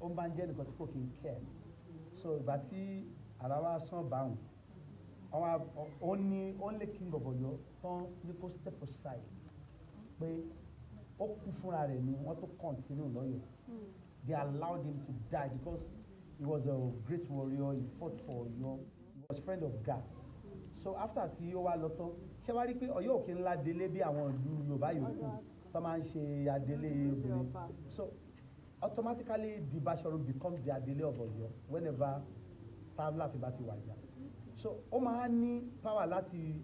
Ó máa ń jẹ́ nìkan tí kò kí ń care. So ìgbà tí ara wa sàn báwọn, àwọn ó ní only king of Ọ̀yọ́ tán ní kó step aside pé ó kú fúnra rẹ̀ ni wọ́n tó continue lọ́yọ̀ọ́. They allowed him to die because he was a great warrior. He fought for Ọ̀yọ́. He was friend of Gaa. So after tí ó wá lọ tán, ṣé wá rí pé Ọ̀yọ́ òkè ńlá délé bí àwọn ìlú Yorùbá yòókù tó máa ń ṣe adelé obìnrin? So automatically, the Bashorun becomes the adelé of Ọ̀yọ́ whenever t'Aláàfin bá ti wàjà. So ó máa ń ní power láti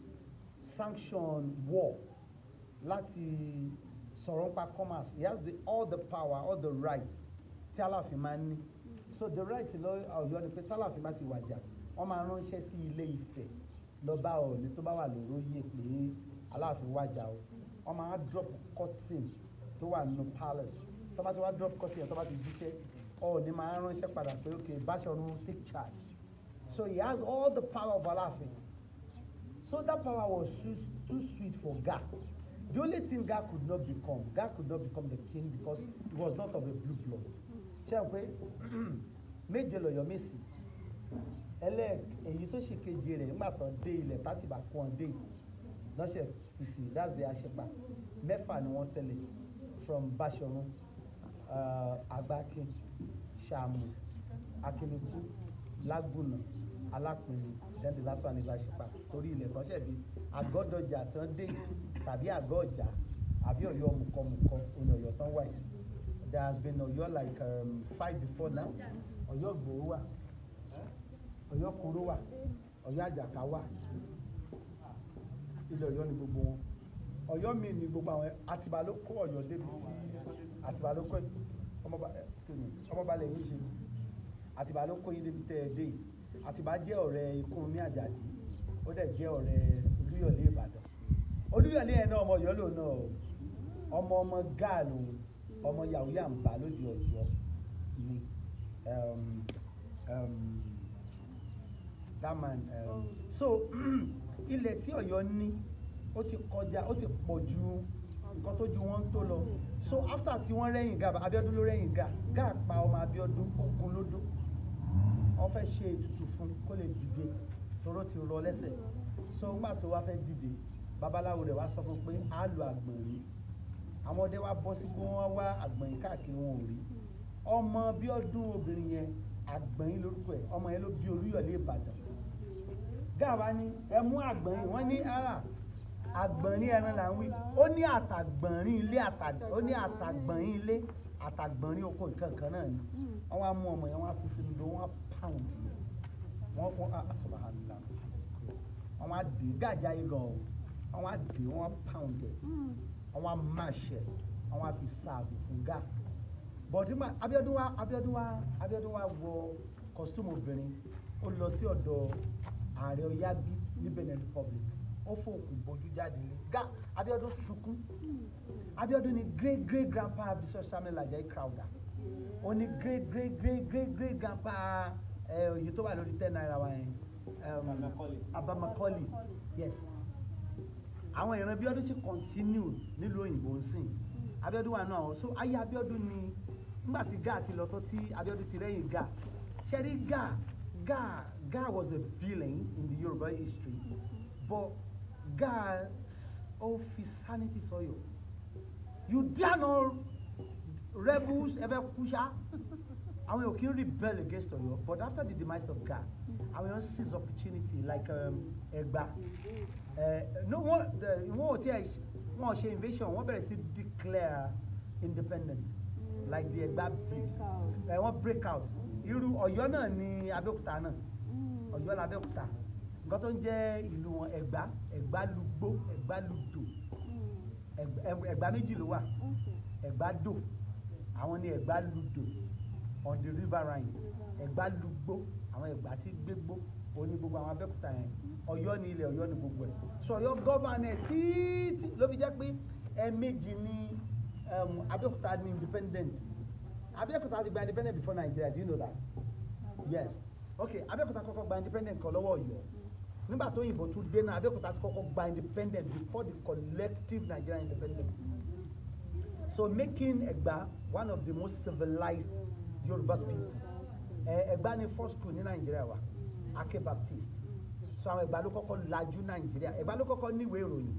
sanction war, láti sọ̀rọ̀ nípa commerce. He has all the power, all the right tí Aláàfin máa ń ní. So the right lọ Ọ̀yọ́ ni pé t'Aláàfin bá ti wàjà, wọ́n máa ránṣẹ́ sí Ilé Ifẹ̀ lọ bá Ọọ̀ni tó bá wà lóróyè pé Aláàfin wàjà o. Wọ́n máa drop curtain tó wà nínú palace. Tó bá ti wá drop curtain yẹn, tó bá ti jíṣẹ́, Ọọ̀ni máa ránṣẹ́ padà pé, "Okay, Báṣọ̀run, take charge." So he has all the power of Aláàfin. So that power was too sweet for Gaa. The only thing Gaa could not become, Gaa could not become the king because he was not of a blue blood. Ṣé ẹ pé méje lọ̀yọ́ Mèsì, ẹlẹ́ èyí tó ṣe keje rẹ̀ nígbà tó dé ilẹ̀ tátìbà kún ọ dé lọ́sẹ̀ fìsì, that's the Aṣípa. Mẹ́fà ni wọ́n tẹ̀lé from Báṣọ̀run, Àgbákin, Ṣàmù, Akínikú, Lágùnà, Alápìnrin, then the last one is Aṣípa, torí ilẹ̀ kan ṣẹ̀ bí Àgọ́dọ̀jà tán dé tàbí Àgọ́ Ọ̀jà àbí Ọ̀yọ́ mùkọmùkọ òní Ọ̀yọ́ tán wáyé. There has been Ọ̀yọ́ like five before now. Ọ̀yọ́ Ìgbòho wà, Ọ̀yọ́ Koro wà, Ọ̀yọ́ Àjàká wà. Ilẹ̀ Ọ̀yọ́ ni gbogbo wọn. Ọ̀yọ́ mi ni gbogbo àwọn. Àtìbà ló kó Ọ̀yọ́ débi tí Àtìbà ló kó ọmọba, excuse me, ọmọba lẹ́yìn ṣe. Àtìbà ló kó yín débi tẹ́ ẹ dé yìí. Àtìbà jẹ́ ọ̀rẹ́ Ikúnmi Àjàdí, ó dẹ̀ jẹ́ ọ̀rẹ́ Olúyọ̀lé Ìbàdàn. Olúyọ̀lé yẹn náà, ọmọ Ọ̀yọ́ lòun náà o. Ọmọ ọmọ Gáà lòun, ọmọ Yahoo Yàmbá lóde Ọ̀yọ́ ni that man. So ilẹ̀ tí Ọ̀yọ́ ní, ó ti kọjá, ó ti pọ̀ ju nǹkan tó ju wọ́n tó lọ. So after tí wọ́n rẹ́yìn Gáà, Abíọ́dún ló rẹ́yìn Gáà. Gáà pa ọmọ Abíọ́dún, ogun lódó. Wọ́n fẹ́ ṣe ètùtù fún kó lè dìde toró ti rọ lẹ́sẹ̀. So nígbà tó wá fẹ́ dìde, babaláwo rẹ̀ wá sọ fún pé á lo àgbọ̀nrín. Àwọn ọdẹ wá bọ́ sí pé wọ́n wá àgbọ̀nrín káàkiri, wọn ò rí. Ọmọ Bíọ́dún obìnrin yẹn, Àgbọ̀nrín lórúkọ ẹ̀. Ọmọ yẹn ló bí Olúyọ̀lé Ìbàdàn. Gáà wá ní ẹ mú àgbọ̀nrín. Wọ́n ní ara àgbọ̀nrín ẹran là ń wí. Ó ní àtàgbọ̀nrín ilé, ó ní àtàgbọ̀nrín ilé, àtàgbọ̀nrín oko, nǹkan kan náà ni. Wọ́n wá mú ọmọ yẹn, wọ́n á fi sínú odò, wọ́n á pound wọ́n á, subhanallah, wọ́n á dé gàjà yìí gan o. Wọ́n á dé, wọ́n á pound ẹ̀, wọ́n á mash ẹ̀, wọ́n á fi sáàbù fún Gáà. But nígbà Abíọ́dún wá wọ costume obìnrin, ó lọ sí ọ̀dọ̀ ààrẹ Ọ̀yábí ní Benin Republic. Ó fòkùn bójú jáde lé Gáà. Abíọ́dún sunkún. Abíọ́dún ni great great grandpa Bishop Samuel Ajayi Crowther. Ó ní great great great great great grandpa ẹ òye tó wà lórí ₦10 wa yẹn, Herbert Macaulay. Yes, àwọn ìran Bíọ́dún sì continue nílùú òyìnbó ń sìn. Abíọ́dún wà náà àwọn. So ayé Abíọ́dún ni nígbà tí Gáà ti lọ tó, tí Abíọ́dún ti rẹ́yìn Gáà. Ṣẹ́rí Gáà, Gáà was a villain in the Yoruba history, but Gáà ó fi sanity sọ́yọ̀. You dare not rebels, ẹ fẹ́ kú ṣá. Àwọn èèyàn kì í rebel against Ọ̀yọ́, but after the demise of Gáà, àwọn èèyàn seize opportunity like Ẹ̀gbá. No, wọ́n ò tiẹ̀ wọ́n ò ṣe invasion, wọ́n bẹ̀rẹ̀ sí declare independence like the Ẹ̀gbá did. Wọ́n break out. Irú Ọ̀yọ́ náà ní Abẹ́òkúta náà. Ọ̀yọ́ l'Abẹ́òkúta. Nǹkan tó ń jẹ́ ìlú wọn, Ẹ̀gbá, Ẹ̀gbá lugbó, Ẹ̀gbá ludò. Ẹ̀gbá méjì ló wà. Ẹ̀gbá dò, àwọn ní Ẹ̀gbá ludò on the riverine. Ẹ̀gbá lugbó, àwọn Ẹ̀gbá tí gbégbó, ó ní gbogbo àwọn Abẹ́òkúta yẹn. Ọ̀yọ́ ní ilẹ̀ Ọ̀yọ́ ní gbogbo ẹ̀. So Ọ̀yọ́ govern títí ló fi jẹ́ pé ẹ̀ẹ̀mejì ní Abẹ́òkúta ní independent. Abẹ́òkúta ti gba independent before Nigeria. Do you know that? Yes. Okay, Abẹ́òkúta kọ́kọ́ gba independent kan lọ́wọ́ Ọ̀yọ́. Nígbà tó òyìnbó tún dé náà, Abẹ́òkúta ti kọ́kọ́ gba independent before the collective Nigerian independence, so making Ẹ̀gbá one of the most civilized. Yorùbá people. Ẹ̀gbá ní first school ní Nàìjíríà wa, Ake Baptist. So àwọn Ẹ̀gbá ló kọ́kọ́ lajú Nàìjíríà, Ẹ̀gbá ló kọ́kọ́ níwèé ìròyìn.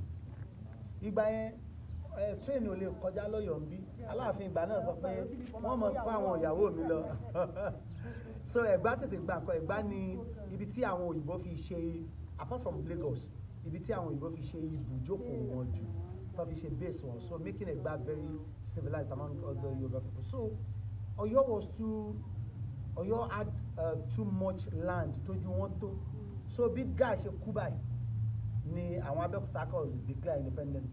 Ìgbà yẹn, train ò lè kọjá lọ́yọ̀ọ́ ń bí. Aláàfin ìgbà náà sọ pé wọ́n mọ̀ kó àwọn ìyàwó mi lọ. So Ẹ̀gbá tètè gbà nǹkan. Ẹ̀gbá ní ibi tí àwọn òyìnbó fi ṣe, apart from Lagos, ibi tí àwọn òyìnbó fi ṣe ibùjókòó wọn jù, tó fi ṣe base wọn, so making Ẹ̀gbá very civilized among other Yoruba people. So Ọ̀yọ́ was too Ọ̀yọ́ had too much land tójú wọn tó. So bí Gáà ṣe kú báyìí ni àwọn Abẹ́òkúta kọ̀ declare independent.